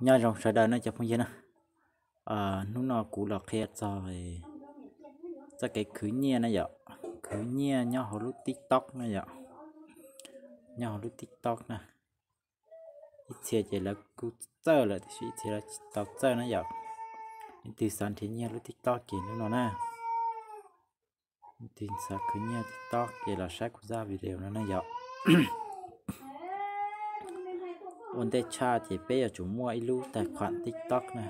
Nyob zoo sawv daws na cov phooj ywg na. Hnub no kuv los qhia txog txoj kev khwv nyiaj na yom, khwv nyiaj nyob hauv lub TikTok na yom, nyob hauv lub TikTok na. Ib txhia ces lawv kuj txawj lawm tiam sis ib txhia lawv tsis tau txawj na yom. Leej twg xav nrhiav nyiaj lub TikTok ces lub no na, leej twg xav khwv nyiaj TikTok ces los saib kuv zaj video no na yom. Ua ntej tshaj ces peb yuav tsum muaj ib lub tais khuam TikTok na.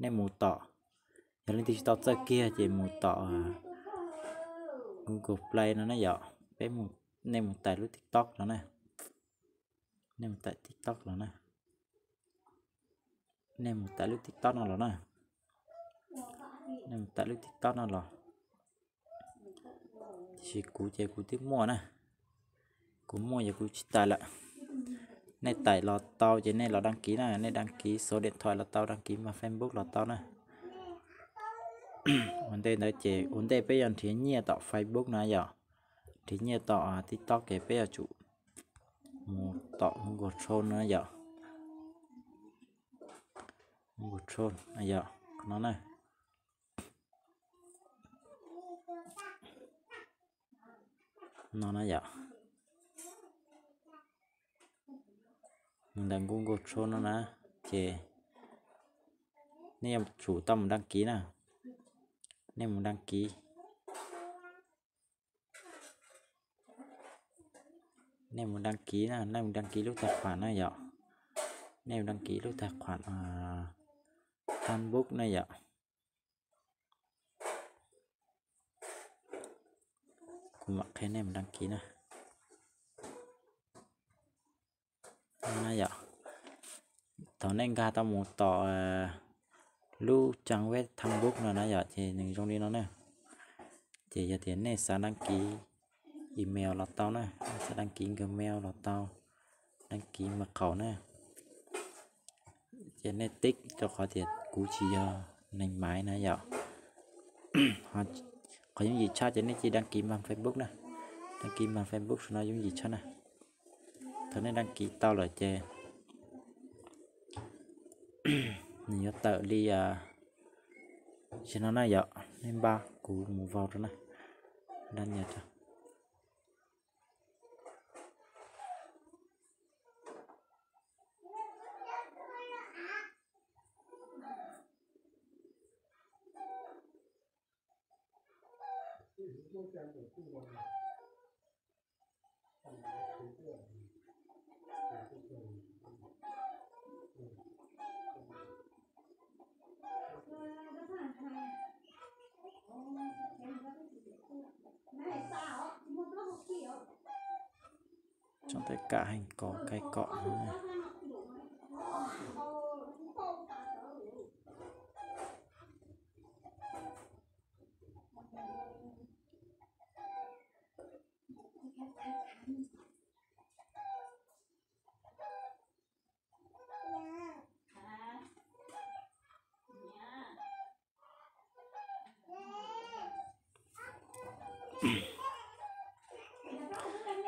Nej mus tom, yog leej twg tsis tau txawj kiag ces mus tom Google Play no na yom. Peb, nej mus tais lub TikTok no na, nej mus tais TikTok los na, nej mus tais lub TikTok no los na, nej mus tais lub TikTok no los. Tiam sis kuv ces kuv twb muaj na, kuv muaj yog kuv tsis tais lawm. Nej tais los tau ces nej los đăng ký na, nej đăng ký số điện thoại los tau, đăng ký npa Facebook los tau na. Ua ntej ntawd ces ua ntej peb yuav nrhiav nyiaj tom Facebook na yom, nrhiav nyiaj tom TikTok ces peb yuav tsum mus tom Google Chrome no yom. Google Chrome yom, no na, no na yom. Mus ntawm Google Chrome no na, ces nej yuav tsum tau mus đăng ký na. Nej mus đăng ký, nej mus đăng ký na, nej mus đăng ký lub tais khuam na yom. Nej mus đăng ký lub tais khuam Facebook na yom. Kuv mam qhia nej mus đăng ký na. Na yom, thaum nej nkag tau mus tom lub trang web Facebook no na yom, ces nws zoo li no na. Ces yog tias nej xav đăng ký email los tau na, nej xav đăng ký Gmail los tau, đăng ký mật khẩu na. Ces nej tick rau qhov tias kuv tsis yog neeg maiv na yom. Qhov yooj yim tshaj ces nej cia đăng ký npa Facebook na, đăng ký npa Facebook no yooj yim tshaj na. Thaum nej đăng ký tau lawm ces nws yuav tawm li, a, no na yom. Nej npaj kuv mus vau rau na, đăng nhập rau. Trong tất cả hành có cái cọ.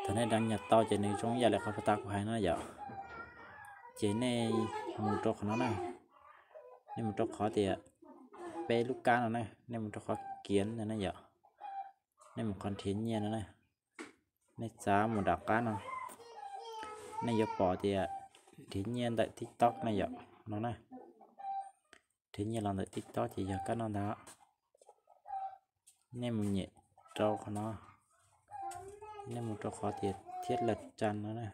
Thaum nej đăng nhập tau ces nws zoo ib yam li qhov pag tas kuv hais no yom. Ces nej mus rau qhov no na, nej mus rau qhov tias peb lub kab no na, nej mus rau qhov kiav no na yom. Nej mus qhov nrhiav nyiaj no na, nej txav mus nram qab no, nej yuav pom tias nrhiav nyiaj ntawm TikTok na yom, no na. Nrhiav nyiaj los ntawm TikTok ces yog kab no ntag. Nej mus nyem rau qhov no, nej mus rau qhov tias thiab laj tsa no na.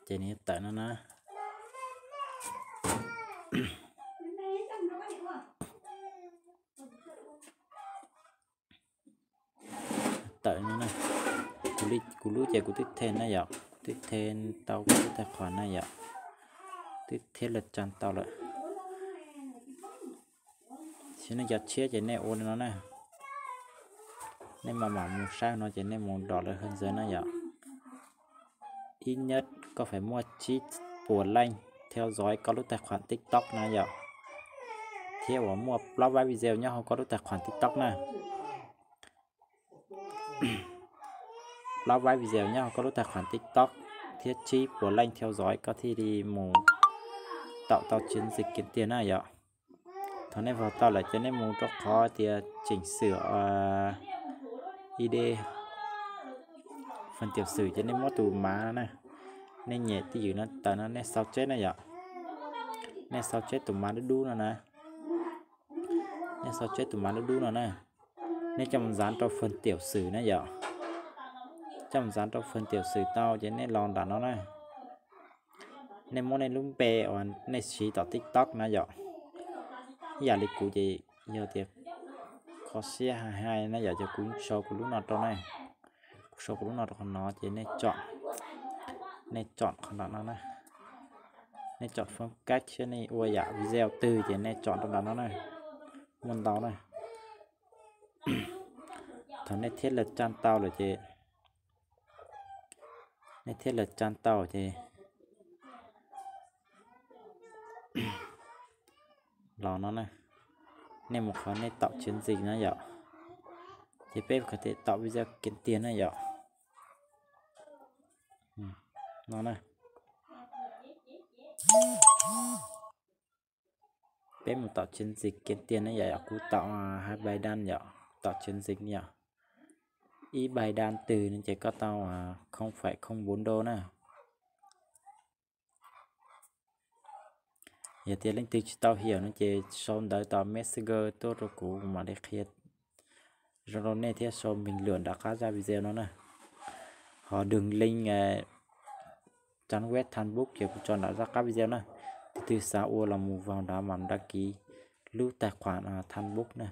Ces nws tawm no na. Tawm no na. Kuv li, kuv lub ces kuv twb them na yom, twb them tau kuv lub tais khuam na yom, twb thiab laj tsa tau lawm. Tab sis nej cov tshiab ces nej ua li no na. Nej mam mam mus saib no ces nej mus dom lawv hwj ntxawg na yom. Ít nhất koj phải muaj tsib puas leej theo dõi koj lub tais khuam TikTok na yom, thiab uas muaj plaub pab video nyob hauv koj lub tais khuam TikTok na. plaub vib video nyob hauv koj lub tài khoản TikTok thiab tsib puas leej theo dõi koj thiaj li mus tau chiến dịch kiếm tiền na yom. Thaum nej vau tau lawm ces nej mus rau qhov tias chỉnh sửa ID phần tiểu sử ces nej muab tus mã no na, nej nyem twj ywm no tawm no nej sau tseb na yom. Nej sau tseb tus mã dub dub no na. Nej sau tseb tus mã dub dub no na. Nej coj mus dán rau phần tiểu sử na yom. Coj mus dán rau phần tiểu sử tau ces nej los nram no na. Nej muab nej lub npe uas nej siv tom TikTok na yom. Ib yam li kuv ces yog tias kho siab hais hais na yom, ces kuv sau kuv lub no rau na. Kuv sau kuv lub no rau qhov no ces nej chọn, nej chọn qhov nram no na. Nej chọn phong cách thiab nej ua yam video twg ces nej chọn rau nram no na. Muaj ntau na. Thaum nej thiết lập trang tau lawm ces, nej thiết lập trang tau ces los no na, nej mus qhov nej tạo chiến dịch na yom. Ces peb qhov tias tạo video kiếm tiền na yom. No na. Peb mus tạo chiến dịch kiếm tiền na yom, yog kuv tạo hai bài đăng yom, tạo chiến dịch yom. Ib bài đăng twg no ces koj tau không phẩy không bốn đô na. Yog tias leej twg tsis tau hiểu no ces sau ntawv tom Messenger tuaj rau kuv mam li qhia zoo rau nej thiab sau bình luận nram qab zaj video no na. Ho đường link trang web Thanh Book ces kuv tso nram zaj qab video na. Tus twg xav ua los mus vào nrad mam đăng ký lub tài khoản Thanh Book na.